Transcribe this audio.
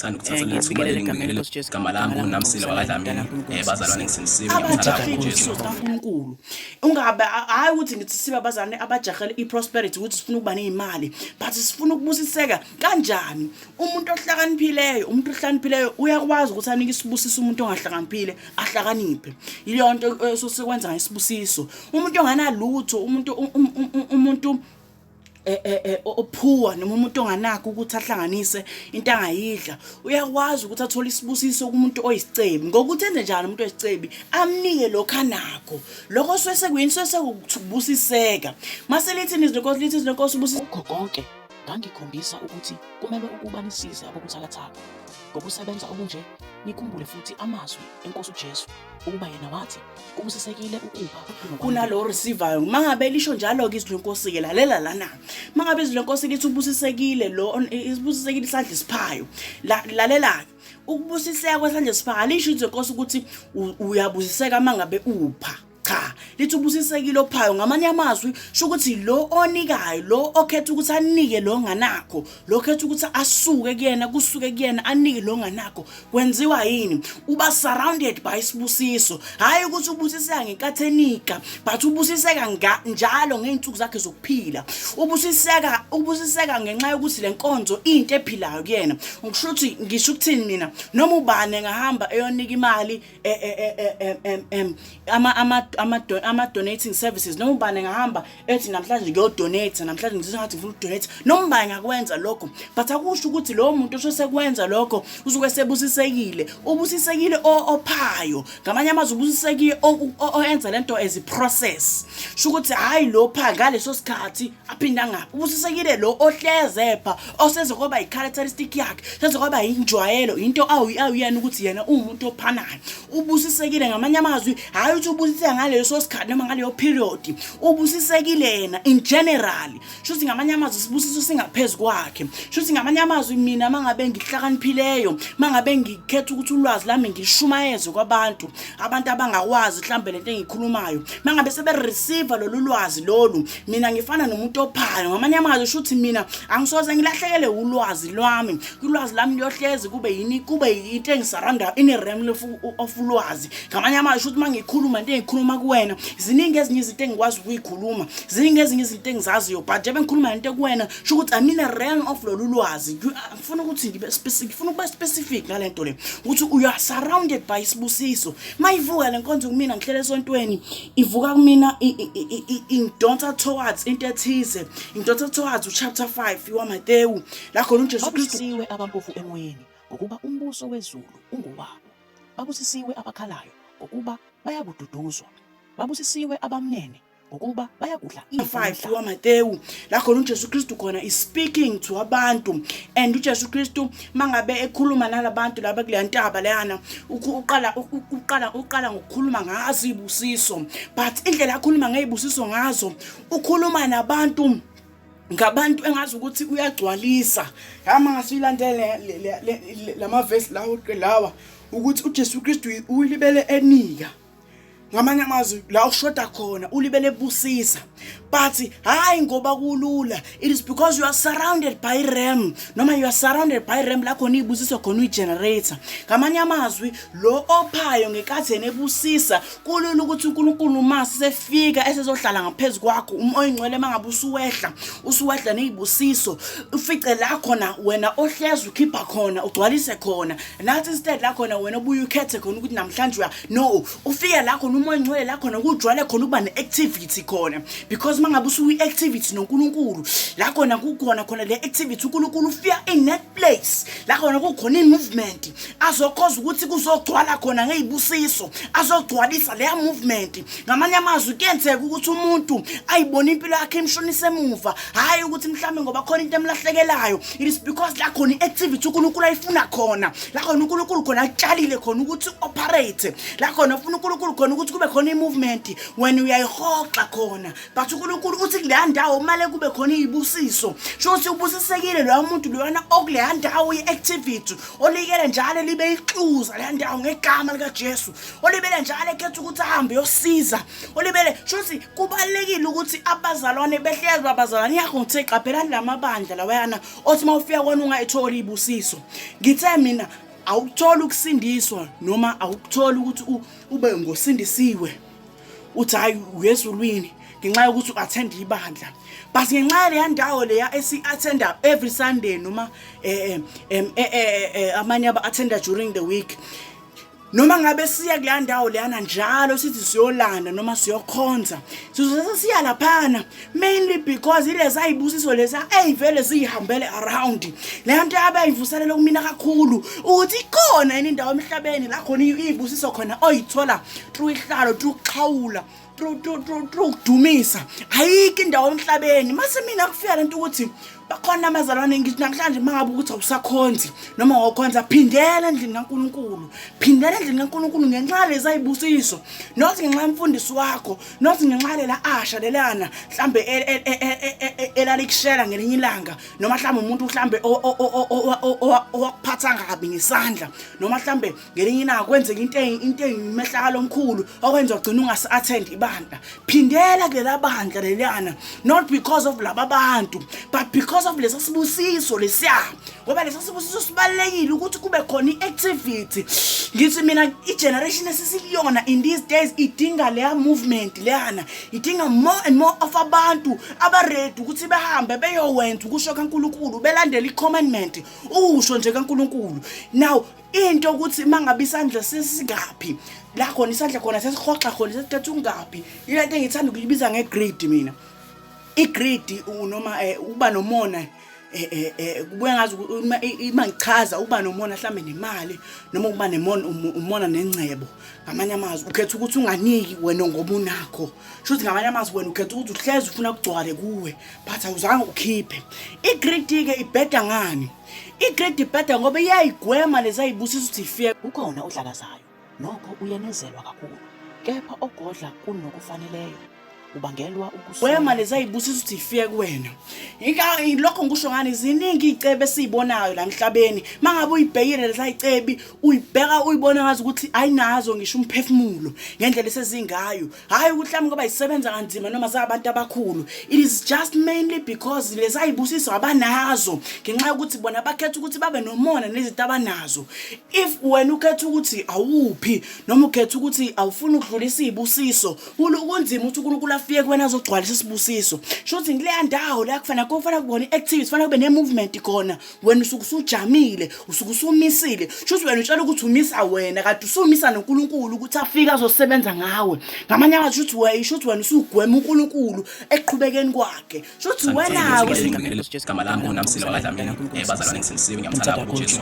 Ngithanda ukuthatha leli thuba Ngiyabingelela leli egameni ngibingelele lenkosi Jesu. igama Igama lami lami uNamsila nguNomsele wakwaDlamini, Mdala bazalwane uNkulunkulu. ngisindisiwe ngiyamthanda Abajahile kakhulu uJesu. izibusiso zikaNkulunkulu. Ungabe hhayi ukuthi ngithi sibe abazalwane abajahele i-prosperity ukuthi sifuna ukuba ney'mali, but sifuna ukubusiseka kanjani? Umuntu ohlakaniphileyo, umuntu ohlakaniphileyo uyakwazi ukuthi anike isibusiso umuntu ongahlakaniphile ahlakaniphe. Yileyo nto esusikwenza ngesibusiso. Umuntu onganalutho, umuntu umuntu ophuwa noma umuntu onganakho ukuthi ahlanganise into angayidla, uyakwazi ukuthi athole isibusiso kumuntu oyisicebi ngokuthi enze njani umuntu oyisicebi amnike lokho anakho. Lokho suke sekuyini? Suke sekukubusiseka. Mase lithini izwi lenkosi? Lithi izwi lenkosi ubusise Kukho konke ngangikhombisa ukuthi kumelwe ukuba nisize ababuthakathaka. Ngokusebenza okunje nikhumbule futhi amazwi enkosi uJesu ukuba yena wathi kubusisekile ukupha kunokwamukela. Kunalo receivayo. Mangabe lisho njalo-ke izwi lenkosi-ke, lalela lana. Mangabe izwi lenkosi lithi ubusisekile lo, isibusisekile isandla esiphayo, lalela-ke, ukubusiseka kwesandla esiphayo alisho izwi lenkosi ukuthi uyabusiseka mangabe upha. Cha, lithi ubusisekile ophayo. Ngamanye amazwi sho ukuthi lo onikayo, lo okhetha ukuthi anike lo onganakho, lo okhetha ukuthi asuke kuyena, kusuke kuyena anike lo onganakho, kwenziwa yini? Uba surrounded by isibusiso. Hhayi ukuthi ubusiseka ngenkathi enika, but ubusiseka njalo ngey'nsuku zakhe zokuphila. Ubusiseka ngenxa yokuthi le nkonzo into ephilayo kuyena. Ngisho ukuthi, ngisho ukuthini mina, noma ubani engahamba eyonika imali ama-donating services, noma ubani engahamba ethi namhlanje ngiyodonate, namhlanje ngizizwa ngathi ngifuna ukudonate, noma ubani engakwenza lokho, but akusho ukuthi lowo muntu osesekwenza lokho usuke sebusisekile. Ubusisekile ophayo. Ngamanye amazwi ubusisekile oyenza lento as a process. Sho ukuthi hhayi lo pha ngaleso sikhathi aphinde angaphi. Ubusisekile lo ohleze pha, oseze kwaba i-characteristic yakhe, seze kwaba injwayelo, into awuyena ukuthi yena uwumuntu ophanayo. Ubusisekile ngamanye amazwi, hhayi ukuthi ubusiseka ngaleso sikhathi noma ngaleyo period. Ubusisekile yena in general. Shuthi ngamanye amazwi isibusiso singaphezu kwakhe. Shuthi ngamanye amazwi mina mangabe ngihlakaniphileyo, mangabe ngikhetha ukuthi ulwazi lami ngishumayeze kwabantu, abantu abangakwazi mhlambe lento engiyikhulumayo, mangabe sebe receive lolu lwazi lolu, mina ngifana nomuntu ophayo. Ngamanye amazwi shuthi mina angisoze ngilahlekele ulwazi lwami. Ulwazi lami liyohlezi kube yini, kube into engisurrounda in a realm of ulwazi. Ngamanye amazwi shuthi mangikhuluma into engikhuluma kuwena, ziningi ezinye izinto engikwazi ukuyikhuluma, ziningi ezinye izinto engizaziyo, but njengoba ngikhuluma lento kuwena sho ukuthi I'm in a realm of lolu lwazi. Ngifuna ukuthi ngibe specific, ngifuna ukuba specific ngalento le, ukuthi you are surrounded by isibusiso. Mayivuka le nkonzo kumina ngihlele esontweni, ivuka kumina ingidonsa towards into ethize, ingidonsa towards uchapter 5 waMateyu, la khona uJesu Kristu. Babusisiwe abampofu emoyeni, ngokuba umbuso wezulu ungowabo. Babusisiwe abakhalayo, ngokuba bayakududuzwa. Babusisiwe abamnene, ngokuba bayakudla ifa 5 lomhlaba. waMateyu, la khona uJesu Kristu khona is speaking to abantu, and uJesu Kristu mangabe ekhuluma nalabantu laba kuleya ntaba leyana, uqala ngokukhuluma ngazo izibusiso, but indlela akhuluma ngezibusiso ngazo, ukhuluma nabantu ngabantu engazi ukuthi uyagcwalisa. Yama ngasilandele lamavesi lawo lawa ukuthi uJesu Kristu uyilibele enika. Ngamanye amazwi la ushoda khona ulibele ebusisa, but hayi ngoba kulula, it is because you are surrounded by realm, noma you are surrounded by realm la khona izibusiso khona uyigenerator. Ngamanye amazwi lo ophayo ngenkathi yena ebusisa, kulula ukuthi uNkulunkulu uma sefika esezohlala ngaphezu kwakho, uMoya oyiNgcwele mangabe usuwehla, usuwehla nezibusiso, ufice la khona wena ohlezi ukhipha khona, ugcwalise khona, nathi instead la khona wena obuye ukhethe khona ukuthi namhlanje uya no, ufike la khona uMoya oyiNgcwele la khona kujwayele khona ukuba ne-activity khona, because mangabe usuyi-activity noNkulunkulu la khona kukhona khona le activity, uNkulunkulu ufika in that place la khona kukhona i-movement, azokhoza ukuthi kuzogcwala khona ngezibusiso, azogcwalisa leya movement. Ngamanye amazwi kuyenzeka ukuthi umuntu ayibone impilo yakhe imshonise emuva, hhayi ukuthi mhlawumbe ngoba khona into emlahlekelayo, it is because la khona i-activity uNkulunkulu ayifuna khona, la khona uNkulunkulu khona akutshalile khona ukuthi operate, la khona ufuna uNkulunkulu khona ukuthi ukuthi kube khona i-movement, wena uyayihoxa khona, but uNkulunkulu uthi kuleya ndawo kumele kube khona izibusiso. Sho ukuthi ubusisekile loya muntu loyana okuleya ndawo ye-activity, olikele njalo libe ixuza leya ndawo ngegama likaJesu, olibele njalo ekhetha ukuthi ahambe yosiza, olibele. Sho ukuthi kubalulekile ukuthi abazalwane behlezi babazalwane yakho. Ngithe qaphelani lamabandla lawayana othi uma ufika kona ungayitholi izibusiso. Ngithe mina awukutholi ukusindiswa noma awukutholi ukuthi ube ngosindisiwe, uthi hayi uyezulwini ngenxa yokuthi u-attend ibandla, but ngenxa yaleya ndawo leya esi-attenda every Sunday noma amanye aba-attenda during the week, noma ngabe siya kuleya ndawo leyana njalo sithi siyolanda noma siyokhonza, sizoze siya laphana mainly because ileza yibusiso leza eyivele ziyihambele around. Leyo nto yabe ayivuselela kumina kakhulu ukuthi ikhona yini indawo emhlabeni la khona iyibusiso khona oyithola through ihlalo, through ukuxhawula, through ukudumisa. Ayikho indawo emhlabeni. Mase mina kufika lento ukuthi bakhona abazalwane, ngithi namhlanje uma ngabe ukuthi awusakhonzi noma wakhonza, phindela endlini kaNkulunkulu, phindela endlini kaNkulunkulu ngenxa lezi ayibusiso, not ngenxa yomfundisi wakho, not ngenxa lela asha lelana mhlambe elalikushela ngelinye ilanga, noma mhlambe umuntu mhlambe owakuphatha kabi ngesandla, noma mhlambe ngelinye ilanga kwenzeka into engimehlakalo omkhulu okwenza ugcina ungasi-attend ibandla. Phindela kulela bandla leliyana, not because of laba bantu, but because of lesa sibusiso lesiya, ngoba lesa sibusiso sibalulekile ukuthi kube khona i-activity. Ngithi mina i-generation esisikuyona in these days idinga leya movement leyana, idinga more and more of abantu aba-ready ukuthi behambe beyowenza ukusho kaNkulunkulu, belandele i-commandment, usho nje kaNkulunkulu. Now into ukuthi mangabe isandla sesingaphi la khona, isandla khona sesihoxa khona, sesithatha ungaphi, ile nto engithanda ukuyibiza nge-greed mina, i-greed noma ukuba nomona. Kubuye ngazi uma ngichaza ukuba nomona mhlambe nemali noma ukuba nemona, umona nengcebo. Ngamanye amazwi ukhetha ukuthi unganiki wena ngoba unakho. Shuthi ngamanye amazwi wena ukhetha ukuthi uhlezi ufuna kugcwale kuwe, but awuzange ukhiphe. I-greed ke ibheda ngani? I-greed ibheda ngoba iyayigwema lezi ayibusiso ukuthi ifike. Ukhona ohlakazayo, nokho uyenezelwa kakhulu, kepha ogodla kunokufaneleyo ubangelwa ukuswela. Gwema lezi ayibusiso ukuthi ifike kuwena. Lokho ngisho ngani, ziningi iy'cebi esiyibonayo la emhlabeni. Mangabe uyibhekile lezi ayicebi, uyibheka uyibona ngazi ukuthi ayinazo ngisho umphefumulo ngendlela esezingayo. Hhayi ukuthi mhlawumbe ngoba yisebenza kanzima noma zabantu abakhulu. It is just mainly because lezi ayibusiso abanazo ngenxa yokuthi bona bakhetha ukuthi babe nomona nezinto abanazo. If wena ukhetha ukuthi awuphi noma ukhetha ukuthi awufuni ukudlulisa iy'busiso, kunzima ukuthi uNkulunkulu afike kuwena azogcwalisa isibusiso. Shuthi kuleya ndawo la kufanele kubona i-activity, kufanele kube ne-movement khona, wena usuke usujamile, usuke usumisile. Shuthi wena utshela ukuthi umisa wena, kanti usumisa noNkulunkulu ukuthi afike azosebenza ngawe. Ngamanye amazwi shuthi wena usugwema uNkulunkulu ekuqhubekeni kwakhe. Shuthi wena-ke Igama lami nguNamsila wakaDlamini. Bazalwane, ngisindisiwe, ngiyamthanda kakhulu uJesu.